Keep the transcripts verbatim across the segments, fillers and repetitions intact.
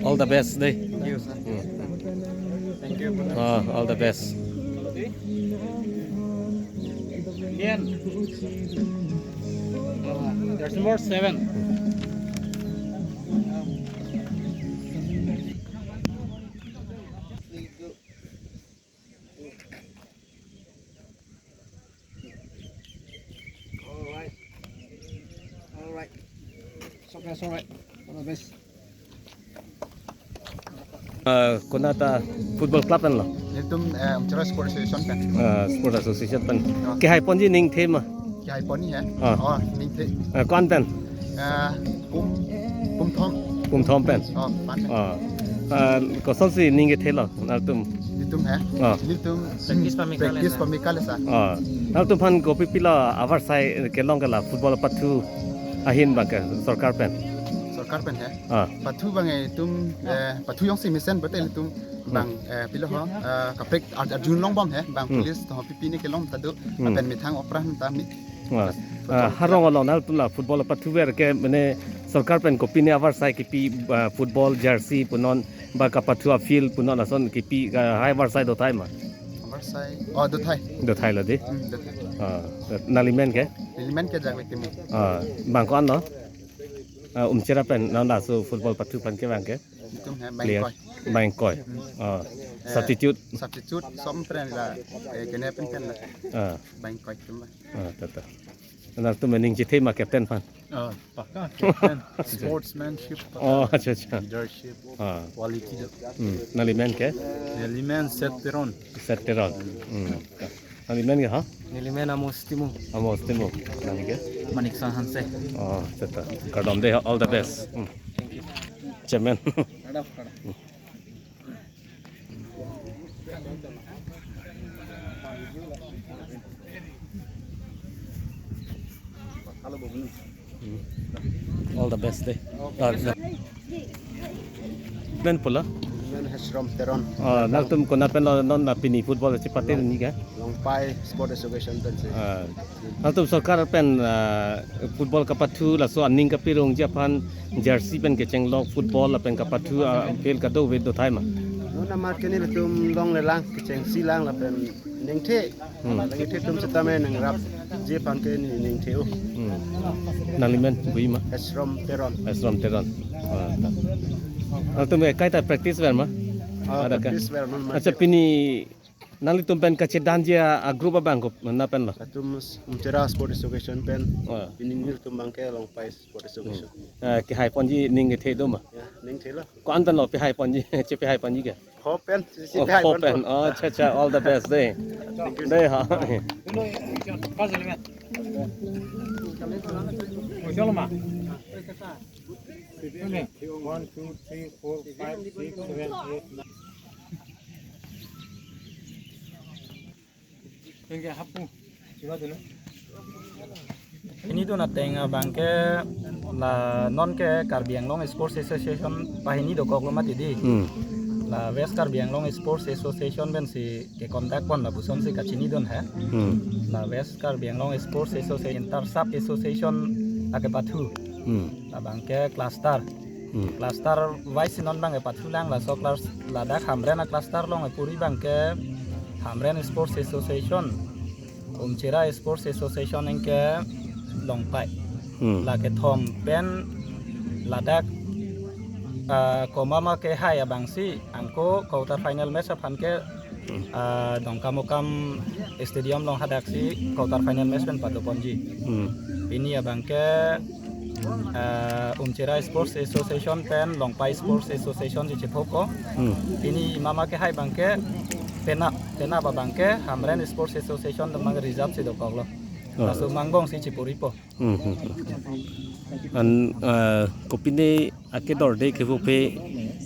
All the best dei. Thank you, sir. Hmm. Thank you. Ah, all the best. Again. Uh, there's more seven. All right. All right. It's okay, it's all right. All the best. Ah, konat a football club penlo? Nelitum eh, Umchira Sports Association pen. Ah, Sports Association pen. Kehai ponji ningthe ma? Kehai ponji he? Ah. Oh, ningthe. Ah, ko-an pen? Eh, pum, pum thom. Pum thom pen. Oh, pan. Ah. Ah, kosonsi ning kethelo nangtum? Nelitum he? Ah. Nelitum Practice pamikal practice na. Pamikal sa. Ah. Nangtum aphan kopipilo avarsai kelong ke la football pathu ahin abang ke sorkar pen? Sorkar pen he? Ah. Pathu abang eh, itum eh, pathu jongsi mesen bete itum abang eh, pilo ho eh, kaprek ar- arjun longbom he abang Hmm. Police to pipi ne kelong ta do Hmm. lapen methang opran ta mi Ah, ah, harong along nangtum la football pathu ver ke mane sorkar pen kopine avarsai kipi, ah, football jersey punon ba kapathu a field punon ason kipi, ah, hai avarsai dothai ma? Avarsai. Oh, dothai. Dothai lo dei. Hmm, dothai. Ah, nangli men ke? Neli men ke Jagwe Timung. Ah, abang ko-an lo? Ah, Umchira pen nang laso football pathu aphan ke abang ke? Itum he Player. Bangkoi. Bangkoi. Ah, substitute. Substitute som pren la eh, kene pen pen la Ah, Bangkoi tum. ah, ta ta. Nangtum ning chethe ma captain aphan? Ah, paka, captain, sportsmanship, paka, Oh, acha acha. Leadership, Ah, quality. hmm. Nangli men ke? Neli men Seth Teron. Seth Teron. Hmm. Nangli men ke ha? Neli men Amos Timung. Amos Timung. Nangli ke? Manik Sang Hanse. Oh, ta ta. Kardom dei, all the best. Hmm. Chairman. All the best dei. Ah, men pulo? Men Hesrom Teron. Ah, nangtum konat pen lo non la pini football chepatir ni ke? Longpai Sport Association pen si. Ah, nangtum sorkar pen, ah, football kapathu laso aning kapirongji aphan jersey pen kechenglok football lapen kapathu, ah, field kadokave dothai ma? Non amar ke nelitum longlelang kechengsi lang lapen ningthe. Hmm. Ningthe atum setame nangrapji aphan ke neli ningthe o. Hmm. Nangli men bui ma? Hesrom Teron. Hesrom Teron. Ah, ta. Nangtum kaita practice ver ma? Ah, Ada ke? Practice ver non ma. Acha, pini nanglitum pen kachedanji a group abang konat pen lo? Latum Umchira Sport Association pen. Ah. Pini nelitum abang ke Longpai Sport Association. Ah, kehai ponji ning kethe do ma? Ya, ningthe lo. Ko-an pen lo pehai ponji, chepehai ponji ke? Kho pen, si Oh, pehai kho pon pen. po. Oh, acha acha, all the best dei. Dei ha. One, two, three, four, five, six, seven, eight, nine. Pini do nateng abang ke la non ke Karbi Anglong Sports Association pahini dokok lo mati dei. Hmm. La West Karbi Anglong Sports Association pen si ke contact pon lapuson si kachinidun he. Hmm. La West Karbi Anglong Sports Association inter sub association akepathu. Hmm. Labang ke cluster. Hmm. Cluster wise non abang kepathu lang laso cluster ladak Hamren a cluster along puri abang ke Hamren Sports Association, Umchira Sports Association anke Longpai. Hmm. La kethom pen ladak, ah, komat ma kehai abang si anke quarter final match aphan ke, ah, Dongkamukam Stadium along hadak si quarter final match pen pado ponji. Hmm. Pini abang ke, ah, Umchira Sports Association pen Longpai Sports Association si chephoko. Hmm. Pini mama kehai abang ke penap, penap abang ke Hamren Sports Association atum abang reserve si dokok lo. Oh. Laso mangbong si chepuripo. Hmm, hmm, hmm. An, ah, kopine akedorde kevophe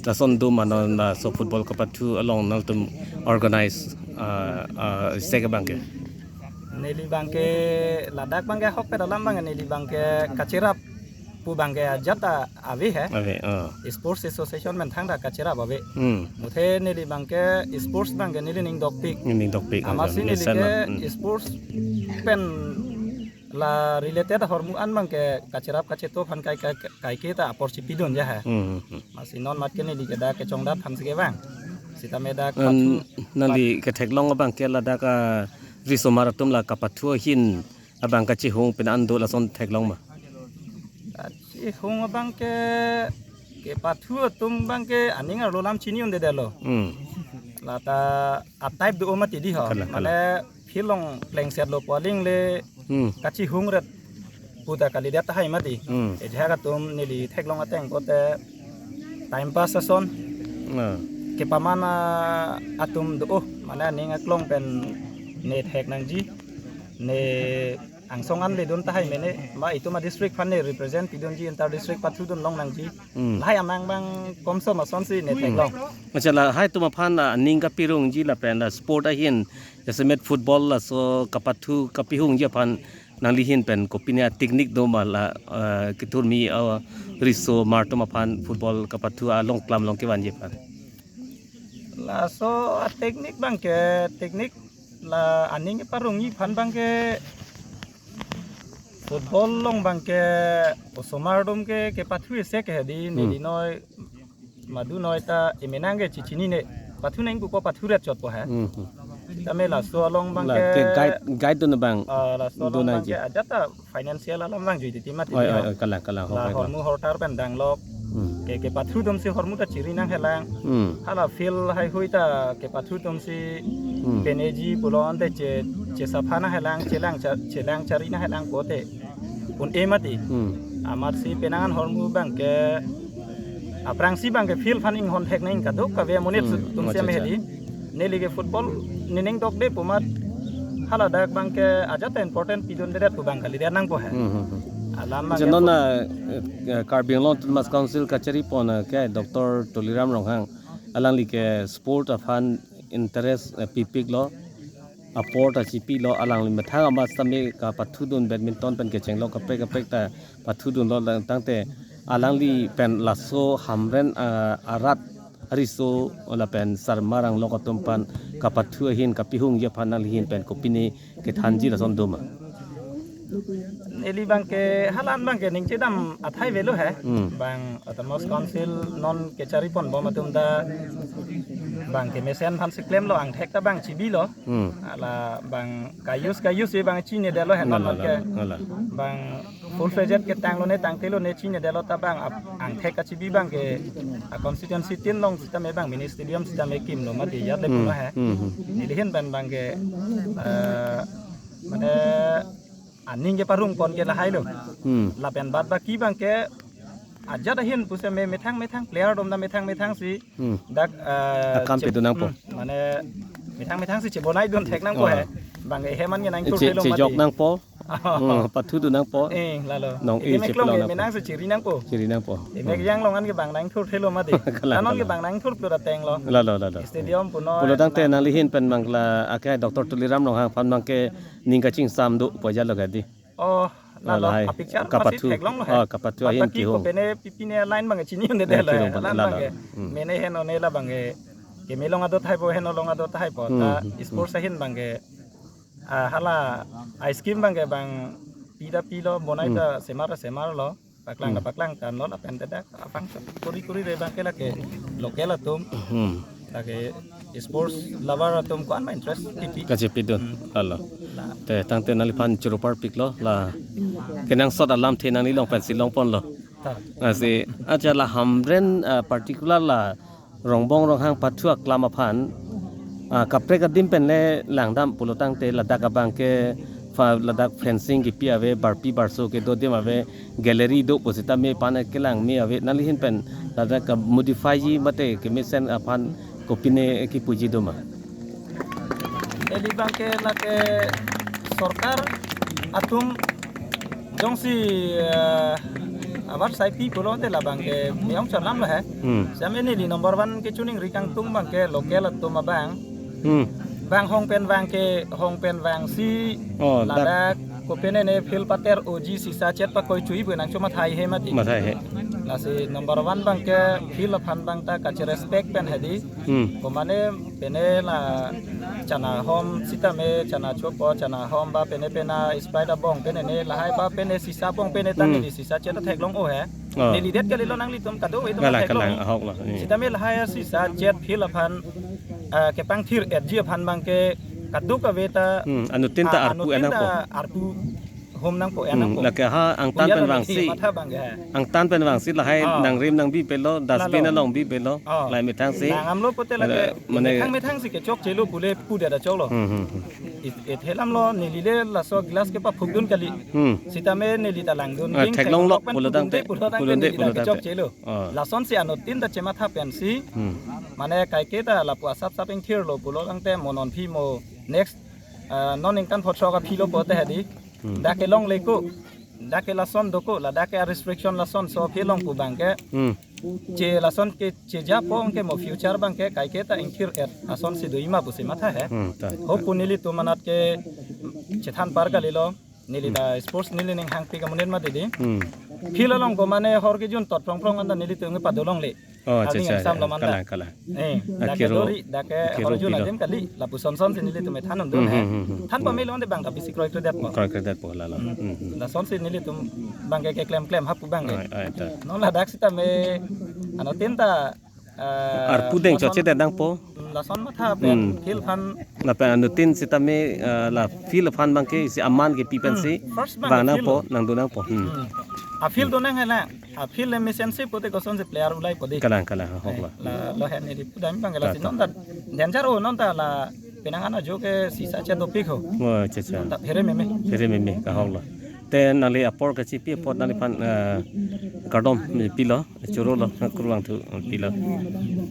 lason do ma non laso football kapathu along nangtum organize, ah, ah, sek abang ke? Neli abang ke ladak abang ke ahokpet alam abang ke neli abang ke kacherap pu abang ke ajat ta ave he. Ave, ah. Sports Association pen thangta kacherap ave. Hmm. Muthe neli abang ke sports abang ke neli ning dokpik. Ning dokpik. Amatsi neli Nesen ke na. Hmm. Sports pen la related ahormu an abangke kacherap kacheto aphan kai kai kai ke ta apor chipidun ja ha. Hmm, hmm, hmm. Masi non mat ke neli ke dak kechongdat aphan si ke bang. Sitame dak An, pathu nangli ketheklong abangke ladak, ah, risomar atum la kapathu ahin abang kachihung pen an do lason theklong ma? Kachihung abangke kepathu atum abangke aning arlo alam chini un-edetlo. Hmm. Lata a-type do mati di ho. Kalang, kalang. Mane field along plengset lo pu aling le Hmm. kachihung ret pu ta kalidet tahai mati. Hmm. Ejak atum neli theklong ateng kote time pass ason. Ah. Kepamana atum do, oh, mane aning aklong pen ne thek nangji. Ne angsong an ledun tahai mene, ma itum adistrict aphan ne represent pidunji, inter district pathudun long nangji. Hmm. Lahai amang abang komsom asonsi ne theklong. Accha, lahai atum aphan, ah, aning kapirungji lapen la sport ahin, jasemet football laso kapathu kapihungji aphan nangli ahin pen kopine a-technique do ma la, ah, kethurmi, ah, risomar atum aphan football kapathu along klam along kevanji aphan? Laso a-technique abangke, technique la aning keparungji aphan abangke football along abangke osomar atum ke kepathu ese ke hedi Hmm. neli noi madu noi ta emenang ke chichinine, pathu nangpo, pathu ret chotpo ha. Hmm, hmm. Tame laso along La abangke ke guide, guide dun abang. Ah, laso Do along nangji. Abangke ajat ta financial alam vangjuiti mati Oi, di oi, ho. Oi, kalang, kalang, La hoi, hoi, hormu hortar pen danglok. Hmm. Ke, kepathu atumsi hormu ta chiri nanghelang. Hmm. Hala field heihui ta kepathu atumsi Hmm. peneji pulo ante che, chesapha nanghelang, chelang cha, chelang chari nanghelang kote un-e mati. Hmm. Amatsi penang an hormu abangke aphrangsi abangke field aphan inghon thek nang kadokave amonit Hmm. atumsi Accha, accha. amehedi. Neli ke football nening dokde pu amat haladak abangke ajat ta important pidundedet pu abang kalidet nangpo ha. Hmm, hmm, hmm. Alam Accha, abangke non foot- na, eh, Karbi Anglong Autonomous Council kachari pon, eh, ke Doctor Tuliram Ronghang, alangli ke sport aphan interest, eh, pipiklo, apor ta chipilo, alangli methang amat sitame kapathudun, badminton pen kechenglo, kaprek kaprek ta pathudunlo, lang tangte alangli pen laso Hamren, ah, arat ariso lapen sarmar anglok atum aphan kapathu ahin kapihungji aphan nangli ahin pen kopine kethanji lason do ma? Neli abangke hala an abangke ning chedam athai avelo he. Hmm. Bang Autonomous Council non kechari ponbom atum ta abangke mesen aphansi klemlo, angthek ta abang chibilo. Hmm. Hala abang ka-use ka-use abang chinedetlo he non Nala, abangke. nala, nala. Abang full fledged ketanglo ne tangtelo ne chinedetlo ta abang ap-, angthek kachibi abangke a-constituency tin along sitame abang mini stadium sitame kimlo mati ajat le Hmm, pulo he. hmm, hmm. Neli ahin pen abangke, eh, mane aning keparung pon ke lahailo. Hmm. Lapen bad baki abangke ajat ahin pusitame methang methang player atum ta methang methangsi Hmm. dak, eh, Akam che-, pidun nangpo. hmm, mane methang methangsi chebonai dun thek nangpo Oh. he. Abangke hem an ke nang Che, thurthelo chejok mati. nangpo. Hmm, pathudun nangpo. Eh, lalo. Nong Eme i meklong chepelang ke nangpo. menangsi chiri nangpo. Chiri nangpo. Eme Hmm. yang along an ke abang nang thurthelo mati. Kalang, Anon ke kalang. abang nang thurthelo atenglo. Lalo, lalo. Stadium puno Pulo tangte nang- nangli ahin pen abang la ake Doctor Tuliram Ronghang aphan abangke ning kachingsam do pu ajatlo kadi. Oh, Oh, lalo, lahai. a-picture Kapathu. pasi theklonglo he. Oh, kapathu ahin Pataki kihung. kopene pipine line abang chini un'edetlo Eh, he. kihung Lan lalo. abangke. Hmm. Mene heno ne la abangke. Keme along ado tahaipo, heno along ado tahaipo. Ta Hmm. sports ahin abangke. Ah, hala ice cream abangke abang pida pilo, bonai Hmm. ta semar semarlo. Paklang ta Hmm. paklang tanlo lapen te dak apang kuri kuri re abangke lake local atum. Hmm. Lake sports lover atum ko-an ma interest pipi. Kachepidun. Hmm. Lalo. La. Te tangte nangliphan choro parpiklo la kenangsot alamthe nangli along pensi longponlo. Ta. Lasi, accha la Hamren, ah, particular la Rongbong Ronghang pathu aklam aphan, ah, kaprek adim pen le langdam pulo tangte ladak abangke fa-, ladak fencing kipi ave, barpi barso kedo adim ave, gallery do pusitame pan kelang me ave, nangli ahin pen ladak ke-modify ji mate kemesen aphan kopine kipuji do ma? Neli abangke lake sorkar atum jongsi, eh, avarsai pi pulote la abangke me-ong chotnamlo he. Hmm. Sitame neli number one kechiningri kangtung abangke local atum abang. Hmm. Bang hong pen abangke hong pen abangsi Oh, dak ladak Pene ne field pater oji sisa chet pakoi chui bu nang chuma thai he mati. Mathai he. Lasi number one abang ke field aphan abang ta kache respect pen hedi. Hmm. Komane pene la chana hom sitame chana chopo chana hom ba pene pena sprite abong pene ne lahai ba pene sisa abong pene ta Hmm. neli sisa chet theklong o he. Oh. Neli det kalilo nanglitum kado ve Kalang theklong. kalang ahok lo. Hmm. Sitame lahai sisa chet field aphan ah, kepangthir etji aphan abang ke kadokave ta Hmm, anuttin ta ah, arpu anuttin enang ta po. arpu hom nang po Hmm, enang po. Lake ha angtan Puya pen la vangsi. Matha abang ke. Angtan pen vangsi lahai Ah. nangrim nangbi pelo, dustbin Lalo. along bi pelo, Ah. lahai methang si. Nang amlo pote lake Eh, mane methang methang si kechok chelo pule pu dada choklo. Hmm, hmm, hmm. It, it helam lo neli le laso glass kepaphukdun kali. Hmm. Sitame neli ta langdun Ah, ding theklong theklong lok pen pulo pudun tangte, te pulo tangte pudun te neli pulo ta kechok tangte. chelo. Ah. Lason si anuttin ta chematha pensi. Hmm. Mane kaike ta lapu asap sap ingthir lo pulo tangte mo non phi mo next ah, non ingkan phochok aphi lo pote hedi. Hmm. Dak ke longle ko. Dak ke lason do ko. Ladak ke restriction lason so aphi long pu abang ke. Hmm. Che lason ke cheja po ke mo future abang ke kaike ta ingthir et ason si do ima pusi matha he. Hmm, ta, Ho ta. pu nelitum anat ke chethan par kalilo. Neli Hmm. ta sports neli ning hangpi kamunin ma didi. Hmm. Field along komane hor kejun tot prong prong anta nelitum ke padolongle. Oh, acha, Aning acha, exam lo manta. kalang, kalang. Eh, Ah, dak ke kiro, dori, dak ke kiro hor jun pilo. adim kali, lapuson son si nelitum than un Hmm, dun he. hmm, hmm, hmm. Than Hmm. pamelo ande abang ta bisi kroikredet po. Kroikredet po lalo. Hmm. Hmm, hmm. Lason si nelitum abang ke keklem klem hap pu abang ke. Ai, ai, ta. Non ladak sitame anuttin ta ah, Arpu deng lason chot chedet nang po. Lason matha pen Hmm. field aphan Lapen anuttin sitame ah, la field aphan abang ke isi aman kepi pensi Hmm. First abang vang nang field po, lo. nangdun nang po. Hmm. Hmm. A field do nang hena. A field le mesen si pote koson si player ulai po di. Kalang, kalang, ahok Eh, lo. la lo hen ni di pudam abang ke Ta, lasi ta. non ta danger o non ta la penang ana jo ke sisa chet dopik ho. Oh, acha, acha. Non ta phere meme. Phere meme, kahok lo. Te nangli apor kachipi apot nangliphan eh, kardom pilo, choro lo, kurvangthu pilo.